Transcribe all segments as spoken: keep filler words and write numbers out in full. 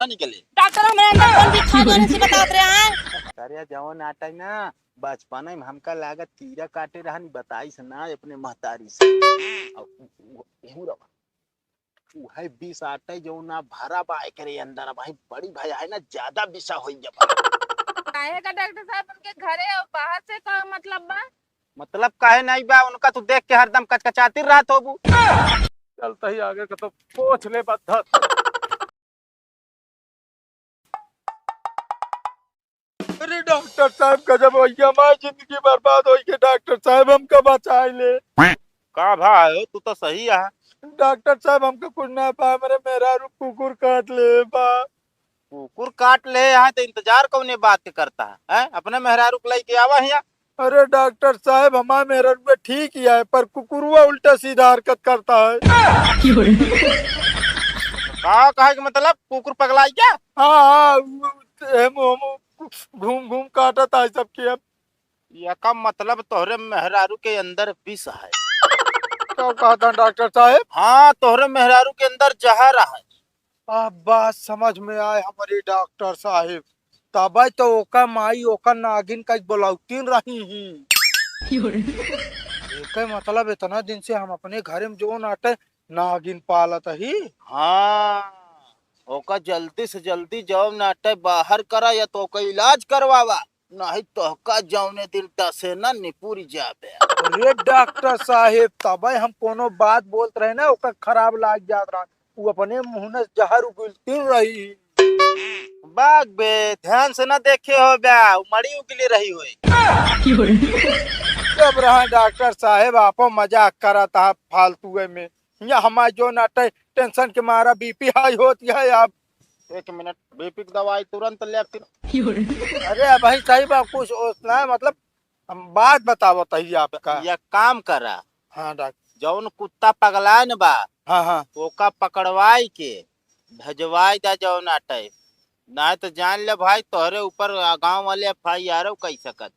ना निकले। डॉक्टर, हमरे अंदर कौन बिच्छा जोने से बतावत रहे हैं? अरे जवन आटा है ना, बचपन में हमका लागत कीड़ा काटे रहन, बताइस ना अपने महतारी से। अब उ-, उ-, एहू रवा। उहे विष आटे जौन ना भरा बा एकरे अंदर, भाई बड़ी भया है ना, ज्यादा विषा होई जब। काहे का डॉक्टर साहब, उनके घरे और बाहर से का मतलब बा? मतलब काहे नहीं बा, उनका तू देख के हरदम कचकचाती रहत होबू। चलत ही आगे का तो पोछ ले बद्धा। अरे डॉक्टर साहब, गजब भैया, हमारी जिंदगी बर्बाद होई के, डॉक्टर साहब हमका बचाई ले। का भाई, तू तो सही है। डॉक्टर साहब, हमका कुछ ना पा, मेरे मेहरारू कुकुर काट ले बा। कुकुर काट ले है तो इंतजार कौने बात के करता है, हैं? अपने मेहरारू के लेके आवा हिया। अरे डॉक्टर साहब, हमार मेहररुआ ठीक ही है, पर कुकुरुआ उल्टा सीधा हरकत करता है। का कहे के मतलब, कुकुर पगलाई क्या? हाँ, हाँ, उ-, उ-, हम, हम घूम घूम काटत है सबके अब। एका मतलब तोहरे मेहरारू के अंदर विष है। का कहता डॉक्टर साहब? हाँ, तोहरे मेहरारू के अंदर जहर है। अब बात समझ में आए हमरे डॉक्टर साहेब, तबे तो ओका माई ओका नागिन का बोलौतीन रही ही। एके मतलब इतना दिन से हम अपने घर में जोन आटे नागिन पालत ही। हाँ, ओका जल्दी से जल्दी जौन आटे बाहर करा या तो ओका इलाज करवावा। नहीं तोहका जौने दिन डसे ना निपुर जाबे। अरे डॉक्टर साहेब, तबे हम कोनो बात बोलत रहे ना, ओकर खराब लाग जात रहा। उ अपने मुंह में जहर उगिलती रही। बाग बे, ध्यान से ना देखे हो बे, उ मड़ी उगिले रही होई। जब रहा डॉक्टर साहेब, आपो मजाक करत हा फालतू में। यहाँ हमार जो ना टे-, टेंशन के मारा बीपी हाई होत है अब। एक मिनट, बीपी की दवाई तुरंत ले आती। अरे भाई सही बा, कुछ ओस ना, मतलब हम बात बतावत ही आपका। या काम करा। हाँ डॉक्टर। जौन कुत्ता पगलाए न बा, हाँ, हाँ। ओका पकड़वाई के भेजवाई दा जौन आटे। ना तो जान ले भाई, तोहरे ऊपर गांव वाले एफ आई आर कई सकत।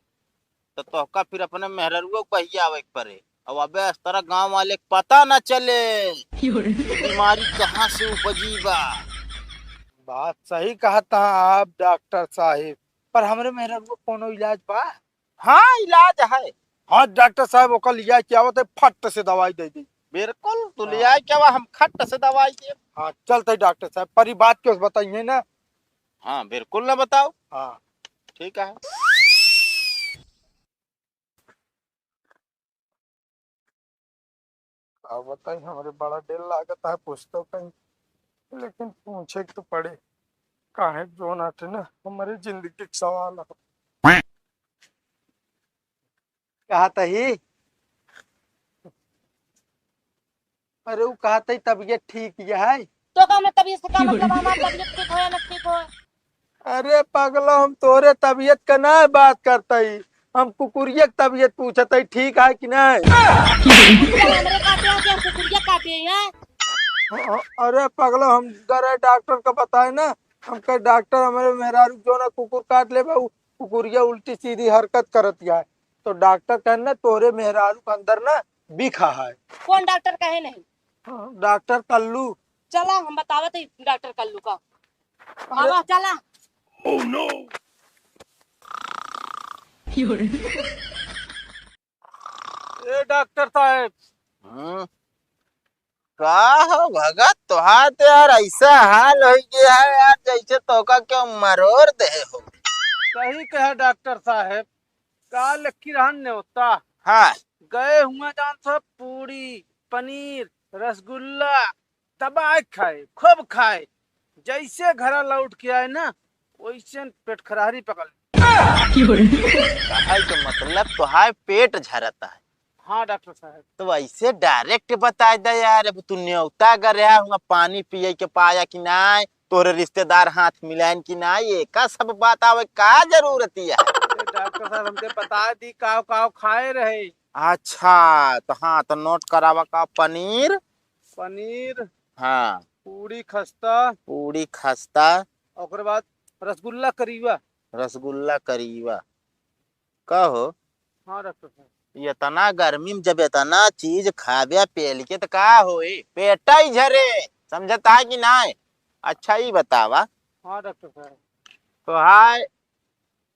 तो तोहका फिर अपने मेहररुओ के बहिया आवे के पड़े। अब अबे इस तरह गांव वाले के पता ना चले कि बीमारी कहाँ से उपजी बा। बात सही कहत हा आप डॉक्टर साहेब, पर हमरे मेहररुओ के कोनो इलाज बा? हाँ, इलाज है। हाँ डॉक्टर साहेब, ओकर लिया के आवत है, फट से दवाई दे दी। बिल्कुल, तू हाँ। लिया के आवा, हम खट से दवाई दे। हाँ, चलते डॉक्टर साहेब, पर ई बात के बताइए ना। हाँ, बिल्कुल ना बताओ। हाँ। ठीक है। का बताई, हमरे बड़ा डर लागत है, पूछतो कहीं, लेकिन पूछे के तो पड़े, काहे जोन आटे ना, हमरे जिंदगी के सवाल है। कहत ही। अरे, उ कहत ही तबियत ठीक ही है। तो का हमरे तबियत से का मतलब, हमार तबियत ठीक हो या ना ठीक हो? अरे पगला, हम तोरे तबियत का ना बात करतई, हम कुकुरिया के तबियत पूछत ही, ठीक है कि नहीं? कुकुरिया हमरे काटे हैं कि हम कुकुरिया काटे हैं? हाँ, अरे पगला, हम गए डॉक्टर का बताए ना, हम कहे डॉक्टर, हमरे मेहरारू जो ना कुकुर काट ले बा, उ कुकुरिया उल्टी सीधी हरकत करत है। तो डॉक्टर कहन ना, तोरे मेहरारू के अंदर ना बिखा है। कौन डॉक्टर कहे नहीं? हाँ, डॉक्टर कल्लू। चला, हम बतावत ही डॉक्टर कल्लू का। अरे आवा, चला। ए डॉक्टर साहेब। हाँ? का हो भगत, तोहार तो यार ऐसा हाल हो गया है यार, जैसे तोका क्यों मरोड़ दे हो। सही कहा डॉक्टर साहेब, का लक्की रहन न्योता। हाँ। गए हुए जान सब पूरी, पनीर, रसगुल्ला, दबाए खाए, खूब खाए। जैसे घरा लौट के आए ना, वैसे पेट खरारी पकड़ ले। कहे के मतलब तोहार पेट झरता है। हाँ डॉक्टर साहब। तो ऐसे डायरेक्ट बताए दे यार, अब तू न्योता अगर रहा हुआ, पानी पिए के पाया कि नाय, तोहरे रिश्तेदार हाथ मिलायन कि नाय, एका सब बात आवे का जरूरत है? अरे डॉक्टर साहब, हमके बता दी काव काव खाए रहे। अच्छा, तो हाँ, तो नोट करावा का, पनीर, पनीर, हाँ। पूड़ी खस्ता। पूड़ी खस्ता। ओकरे बाद रसगुल्ला करीवा। रसगुल्ला करीवा। का हो? हाँ डॉक्टर साहब। इतना गर्मी में जब इतना चीज खाबे पेल के तो का होई? पेटा ही झरे, समझता है कि नाय? अच्छा ई बतावा, हाँ डॉक्टर साहब। तो हाय,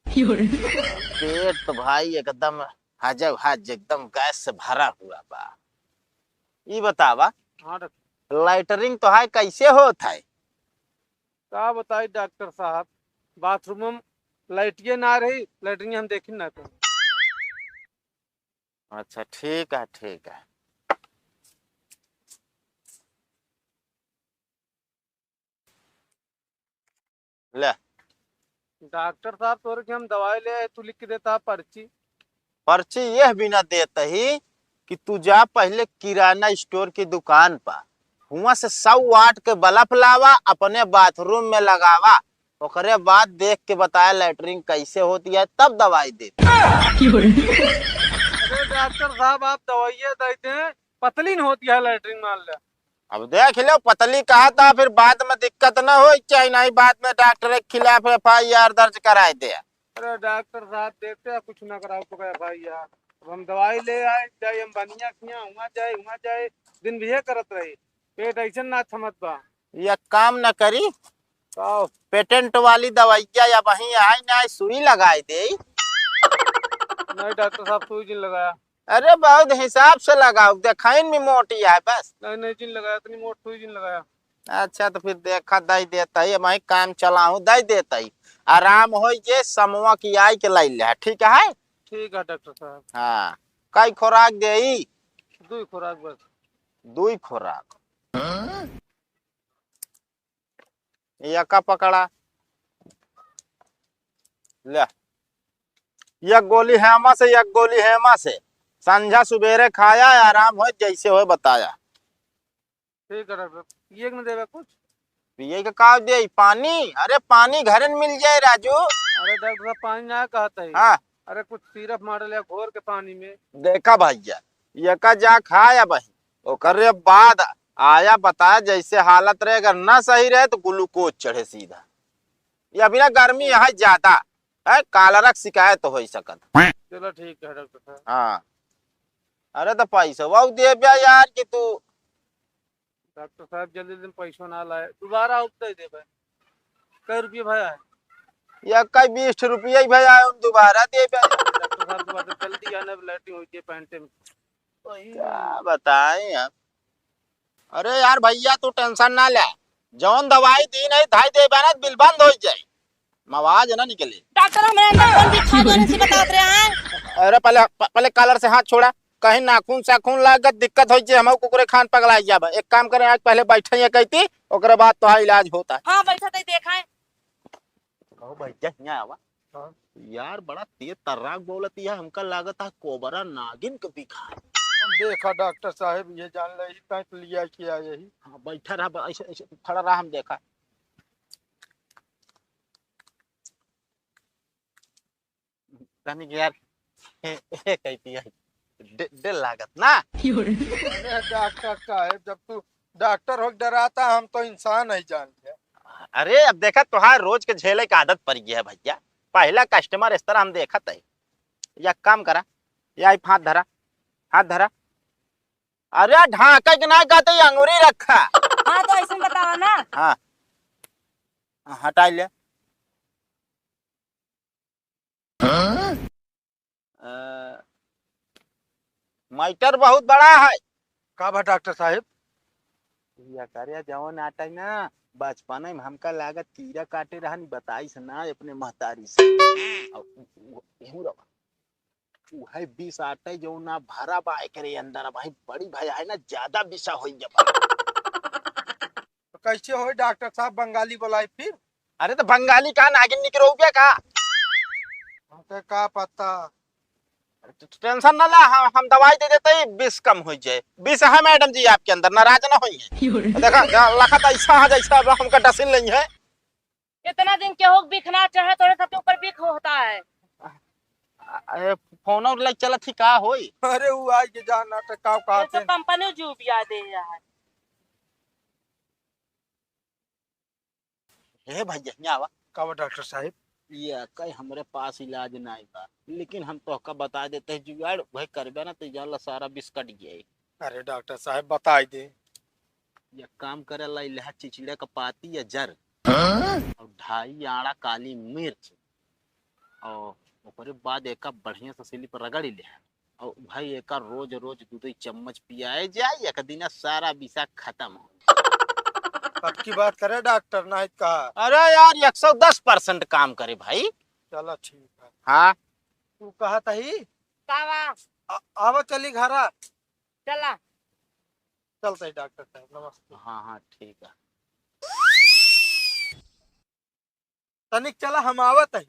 पेट तो भाई एकदम हजब हज, एकदम गैस से भरा हुआ बा। ई बतावा, हाँ डॉक्टर। लैटरिन तो हाय कैसे होत है? का बताई डॉक्टर साहब, बाथरूम में लाइटिए ना रही, लैटरिन हम देखी ना कहीं। अच्छा, ठीक है, ठीक है। ले। डॉक्टर साहब, तोरे के हम दवाई ले आए, तू लिख के देता पर्ची। पर्ची यह बिना देत ही कि तू जा पहले किराना स्टोर की दुकान पर, हुआं से सौ वाट के बल्ब लावा, अपने बाथरूम में लगावा, ओकरे बाद देख के बताया लैटरिन कैसे होती है, तब दवाई दे। अरे डॉक्टर साहब, आप दवाइयाँ दे दें, पतली न होती है लैटरिन, मान ले। अब देख लो, पतली कहा था, फिर बाद में दिक्कत न हो, चाहे नहीं, बाद में डॉक्टर के खिलाफ एफ आई आर दर्ज कराए दे। अरे डॉक्टर साहब, देखते हैं, कुछ ना कराओ तो एफ आई आर। अब हम दवाई ले आए, जाए हम बनिया किया, हुआ जाए, हुआ जाए, दिन भी ये करत रही, पेट ऐसे ना थमत बा। ये काम न करी, का? पेटेंट वाली दवाइया या वहीं आई ना, सुई लगाए दे। नहीं डॉक्टर साहब, सुई जिन लगाया। अरे बहुत हिसाब से लगाओ, देखाइन में मोटी है बस। नहीं, नहीं, जिन लगाया, इतनी मोट सुई जिन लगाया। अच्छा, तो फिर देखा, दई देता ही, मैं काम चलाऊं, दई देता ही। आराम हो जे, समवा की आई के लाई ले, ठीक है? ठीक है डॉक्टर साहब। हाँ, कई खुराक देई? दुई खुराक बस। दुई खुराक। यका पकड़ा। ले। एक गोली हेमा से, एक गोली हेमा से। संझा सुबेरे खाया, आराम होय, जैसे होय बताया। ठीक है डॉक्टर। पिए के न देवे कुछ? पिए के का दे? पानी? अरे पानी घरे न मिल जाए राजू। अरे डॉक्टर साहब, पानी ना कहत है। हाँ। अरे कुछ सिरप मार लिया घोर के पानी में। देखा भैया, यका जा खाया बही, ओकरे बाद आया बताया जैसे हालत रहे, अगर ना सही रहे तो ग्लूकोज चढ़े सीधा। ये अभी ना गर्मी है ज्यादा, है कालरा के शिकायत हो सकत। चलो ठीक है डॉक्टर साहब। हाँ, अरे तो पैसा वो दे बे यार कि तू। डॉक्टर साहब जल्दी दिन पैसो ना लाए, दोबारा आउब दे देबे। कै रुपये भया है? या कई बीस रुपये ही भया है, हम दोबारा देबे। डॉक्टर साहब दोबारा जल्दी आने, लैट्रिन होई के पैंटे में। वही। क्या बताएं यार। अरे यार भैया, तू टेंशन ना ले, जौन दवाई दी नहीं धाई देबे ना, बिल बंद हो जाए, आवाज ना निकले। डॉक्टर, हमरे अंदर कौन भी खाद होने से बतात रहे हैं? अरे पहले, प-, पहले कॉलर से हाथ छोड़ा, कहीं नाखून साखून लागत दिक्कत हो जे, हम कुकुरे खान पगला जाबे। एक काम करें, आज पहले बैठे ये कहती, ओकरे बाद तो इलाज होता है। हाँ, बैठा तो देखा है। कहो भैया, हियाँ आवा। हाँ। यार, बड़ा तेज तर्राक बोलत है, हमका लागत है कोबरा नागिन के दिखा। हम देखा डॉक्टर साहब, ये जान ले, इतना तो लिया किया यही। हाँ, बैठा रहा, ब-, ऐसे, ऐसे खड़ा रहा, हम देखा। तनिक यार, ए, ए, कहती है, डे-, डे लागत ना। अरे डॉक्टर साहब, जब तू डॉक्टर हो डराता, हम तो इंसान ही जान गया। अरे, अब देखा, तोहार रोज के झेले के आदत पड़ गया है भैया। पहला कस्टमर इस तरह हम देखत है। या काम करा, या ई हाथ धरा, हाथ धरा। अरे, ढांका के ना कहते, ये अंगूरी रखा। हाँ, तो ऐसे में बतावा ना। हाँ, हटाई ले। अ, मैटर बहुत बड़ा है। का बा डॉक्टर साहब? या करे जवन आटा है ना, बचपन में हमका लागत कीड़ा काटे रहन, बताई से ना अपने महतारी से। और उ-, उ-, एहू रवा। उहे विष आटे जो ना भरा बा एकरे अंदर, भाई बड़ी भया है ना, ज्यादा विषा होई जब। तो कैसे होई डॉक्टर साहब, बंगाली बुलाई फिर? अरे तो बंगाली का नागिन निकरोगे का? हमके का पता। अरे तो टेंशन ना ला, हम, हम दवाई दे देते ही विष कम हो जाए। विष है मैडम जी आपके अंदर, नाराज ना होई है। देखा, देखा, लखत ऐसा है जैसा अब हमका डसिन नहीं है। इतना दिन के हो बिखना चाहे, तोरे सबके ऊपर बिख होता है। अरे फोन और लाइक चलत ही का होई? अरे वो आज के जान नाटक का कहते हैं। कंपनी जू बिया दे है। हे भैया, हियाँ आवा। का बा डॉक्टर साहब? ये कई हमरे पास इलाज नाई बा, लेकिन हम तोहका बता देते हैं जुगाड़, वही करबे ना तो जान ला सारा विष कट गया। अरे डॉक्टर साहब, बताई दे। ये काम करे ला, इलाहा चिचिड़ा का पाती या जर, और ढाई आड़ा काली मिर्च, और ओकरे बाद एका बढ़िया से सिली पर रगड़ ले। और भाई, एका रोज रोज दू दू चम्मच पियाए जाए, एक दिन सारा विषा खत्म हो जाए। पक्की बात करे डॉक्टर, नहीं कहा। अरे यार, एक सौ दस परसेंट काम करे भाई। चलो ठीक है। हाँ। तू कहा तही? का बा? आ-, आवा चली घरा। चला। चलते ही डॉक्टर साहब, नमस्ते। हाँ, हाँ, ठीक है। तनिक चला, हम आवत ही।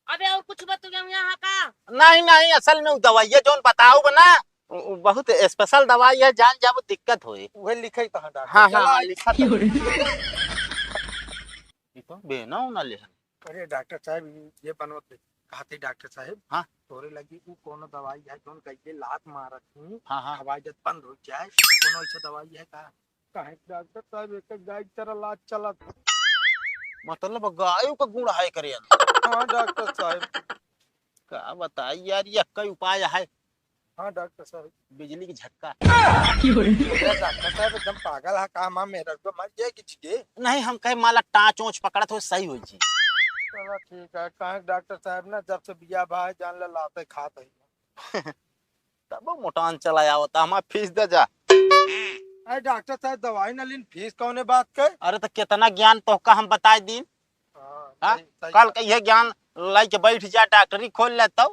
अबे और कुछ बतुआ यहाँ का? नहीं, नहीं, असल में उ दवाइया जौन बताऊ बा ना, उ, उ बहुत स्पेशल दवाई है, जान जाबो दिक्कत होए। उहे लिखे कहाँ डॉक्टर? हाँ, हाँ, चला। हाँ, लिखा तो। ये तो बेना होना ले। अरे डॉक्टर साहब, ये, ये बनवत दे। कहते डॉक्टर साहब, हाँ। तोरे लगी उ कोनो दवाई है जौन कहिए लात मारत ही, हाँ, हाँ। हवाई जहाज बंद हो जाए, कोनो ऐसा दवाई है का? काहे डॉक्टर साहब, एक गाय की तरह लात चलत। मतलब गायों का गुण है करे अंदर। हाँ डॉक्टर साहब। का बताई यार, ये एक ही उपाय है। हाँ डॉक्टर साहब। बिजली की झटका। अरे डॉक्टर साहब एकदम पागल है का? हमार मेहररुआ मर जाए कि छिए? नहीं, हम कहे माला टाँच ओंच पकड़त हो, सही हो जी। चलो ठीक है, काहे डॉक्टर साहब ना जब से बिया भाई जान ले लाते खात है। तब मोटान चला आवता, हमार फीस दे जा। अरे डॉक्टर साहब दवाई ना लीन, फीस कौने बात के? अरे तो कितना ज्ञान तोहका हम बताए दीन। हाँ, हाँ? सही, सही कल बात। का यह ज्ञान लाई के बैठ जा, डॉक्टरी खोल ले तो।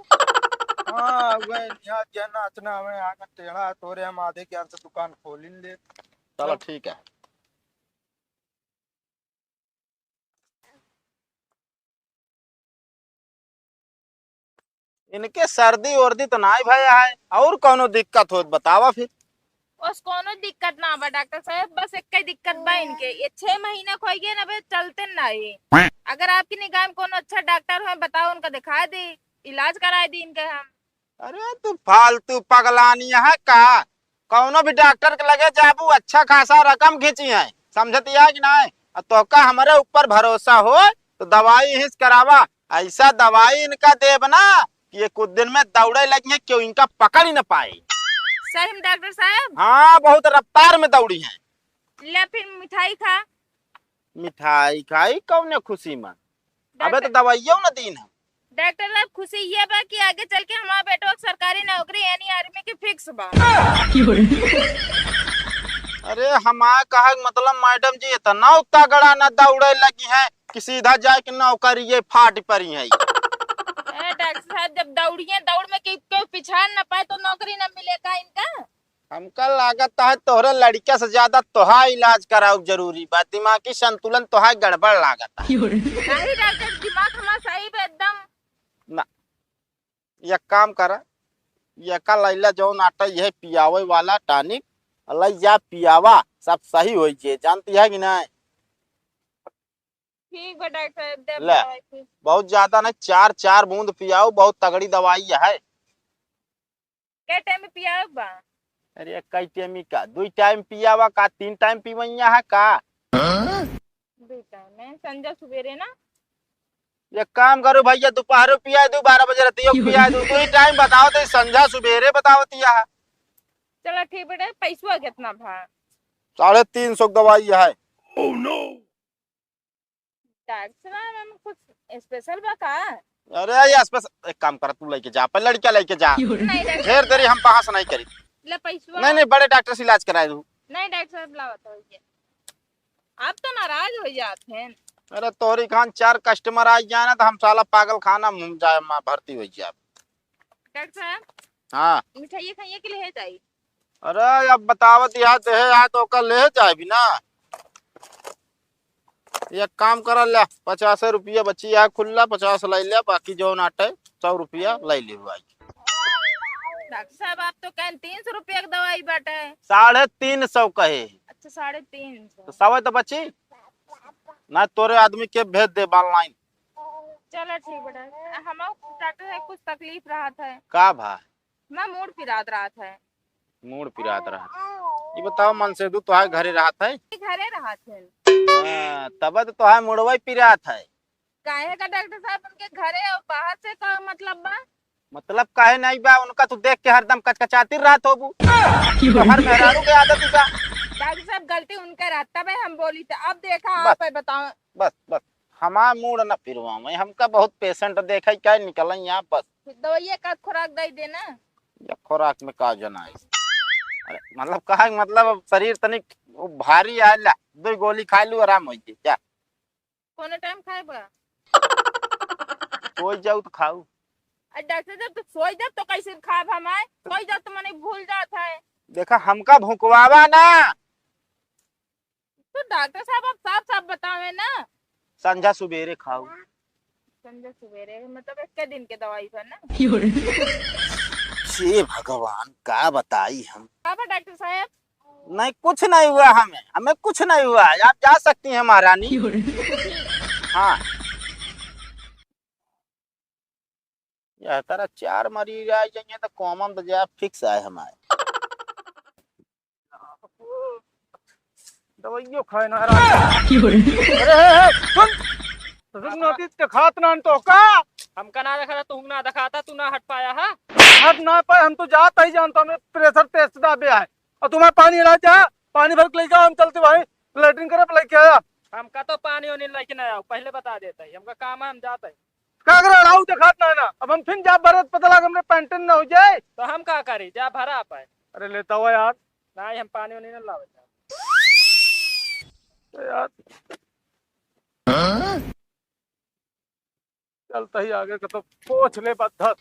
हाँ, वह यहाँ जे नाचना हमें आगे टेढ़ा है, तोरे हम आधे ज्ञान से दुकान खोलिन ले। चलो ठीक है। इनके सर्दी उर्दी तो नाई भया है, और कौनो दिक्कत होत बतावा फिर। बस कौनो दिक्कत ना बा डॉक्टर साहब, बस एक ही दिक्कत बा इनके, ये छह महीना खोई गए ना बे, चलते ना ये। अगर आपकी निगाह में कौनो अच्छा डॉक्टर हो बताओ, उनका दिखा दे, इलाज कराए दी इनके हम। अरे तू फालतू पगलानी है का? कौनो भी डॉक्टर के लगे जाबू, अच्छा खासा रकम खींची है, समझती है कि नहीं? और तोहका हमरे ऊपर भरोसा हो तो दवाई यहीं से करावा। ऐसा दवाई इनका देब ना कि ये कुछ दिन में दौड़े लगी है, क्यों इनका पकड़ ही न पाए। सही में डॉक्टर साहब? हाँ, बहुत रफ्तार में दौड़ी है। ले फिर मिठाई खा। मिठाई खाई कौने खुशी में? अबे तो डॉक्टर दवाइयों न दीन है। डॉक्टर साहब, खुशी ये बा कि आगे चल के हमार बेटवा के सरकारी नौकरी यानी आर्मी के फिक्स बा। अरे हमार कहे के मतलब मैडम जी इतना तगड़ा ना दौड़े लगी है कि सीधा जाए के नौकरी ये फाट परी है। ए डॉक्टर साहब, जब दौड़िए दौड़ में कि कोई पिछाड़ ना पाए तो नौकरी ना मिले का इनका? हमका लागत है तोहरे लड़िका से ज्यादा तोहार इलाज कराउब जरूरी बा, दिमागी संतुलन तोहार गड़बड़ लागत है। नहीं डॉक्टर, दिमाग हमार सही बा एकदम। ना, एक काम करा, एका लैला जौन आटा यह पियावे वाला टॉनिक, लै जा पियावा, सब सही होइ जे, जानती है कि नहीं? ठीक बा डॉक्टर साहब, दे ले, दवाई फिर। बहुत ज्यादा नहीं, चार चार बूंद पियाओ, बहुत तगड़ी दवाई है। कै टाइम में पियावे के बा? अरे कई टाइम ही का, दुई टाइम पियावा का, तीन टाइम पीवैया है का? दुई टाइम में, संझा सुबेरे ना? एक काम करो भैया, दोपहरो पिया दू, बारह बजे रातियो पिया दू, दुई टाइम बताओ तो संझा सुबेरे बताओ तिया। चला ठीक बेटा, पैसवा कितना भा? साढ़े तीन सौ के दवाई है। डॉक्टर साहब, हम कुछ स्पेशल बा का? अरे ये स्पेशल, एक काम कर, तू लेके जा, अपन लड़का लेके जा। नहीं डॉक्टर ढेर देरी हम बहस नहीं करी। ले पैसवा। नहीं, नहीं, बड़े डॉक्टर से इलाज कराए दू। नहीं डॉक्टर साहब, लावा तो ये। आप तो नाराज हो जात हैं। अरे तोहरी खान चार कस्टमर आ जाए ना तो हम साला पागल खाना में हम जाए, माँ भर्ती हो जाए। डॉक्टर साहब। हाँ। मिठाई खाइए के लिए है जाई। अरे अब बतावत यहाँ देहे यहाँ तो ओकर ले जाए भी ना। एक काम करा, ले पचास रुपया बची है खुल्ला, पचास लै ले, बाकी जौन आटे सौ रुपया लै ले भाई। डॉक्टर साहब, आप तो कहन तीन सौ रुपया के दवाई बाटे। साढ़े तीन सौ कहे। अच्छा, साढ़े तीन सौ। तो सौ तो बची ना, तोरे आदमी के भेज दे ऑनलाइन। चलो ठीक बेटा, हम डॉक्टर साहब कुछ तकलीफ रहत है। का भा? मैं मूड़ पिरात रहत है। मूड़ पिरात रहत है। ये बताओ, मनसेदू तोहार घरे रहत है? घरे रहत है। हाँ, तब तो तोहार मुड़वा ही पिरात है। काहे का डॉक्टर साहब, उनके घरे और बाहर से का मतलब बा? मतलब काहे नहीं बा, उनका तू देख के हरदम कचकचाती रहत होबू। तोहर मेहरारू के आदत ही बा। डॉक्टर साहब, गलती उनका रहा, तबे हम बोली थे। अब देखा बस। आप बताओ। बस, बस, हमार मूड न फिरवा में, हमका बहुत पेशेंट देखे क्या निकल यहाँ बस। दवाइया का खुराक दे देना। या खुराक में का जना है? अरे, मतलब, कहा कि मतलब, अब शरीर तनिक वो भारी आला, दो गोली खा लू, आराम हो जाए क्या? कौन टाइम खाए बा? सोई जाऊ तो खाऊ। अरे डॉक्टर साहब, तो सोई जाब तो कैसे खाब हम आए? सोई जाब तो मने भूल जात है। देखा, हमका भुकवावा ना। तो डॉक्टर साहब, आप साफ साफ बतावे ना। संझा सुबेरे खाऊ। संझा सुबेरे, मतलब, एक दिन के दवाई बा ना? हे भगवान, का बताई हम। का बा डॉक्टर साहब? नहीं, कुछ नहीं हुआ हमें, हमें कुछ नहीं हुआ है। आप जा सकती हैं महारानी। हाँ, यह तरह चार मरीज आ जाइए तो कॉमन तो जा फिक्स आए हमारे। दवाइयों खाए ना रहा। अरे, हे, हे, सुन। तो सुन, नोटिस के खात ना तो का? हमका ना देखा था, तू ना दिखाता, तू ना हट पाया है। हट ना पाए, हम तो जाता ही जानता हूँ, प्रेशर टेस्ट दाबे आए। और तुम्हें पानी ला जा, पानी भर के लेके आओ, हम चलते भाई, लेटरिन करे पे लेके आया। हमका तो पानी ओनी लेके ना आओ, पहले बता देता है, हमका काम है, हम जाता है। का करे, अड़ाऊ देखात ना है ना, अब हम फिर जा भरे, पता लगा हमरे पैंटन ना हो जाए। तो हम का करी, जा भरा पाए। अरे लेता हुआ यार। नहीं, हम पानी ओनी ना लावे। तो यार, चलता ही आगे का तो पोछ ले बद्धा।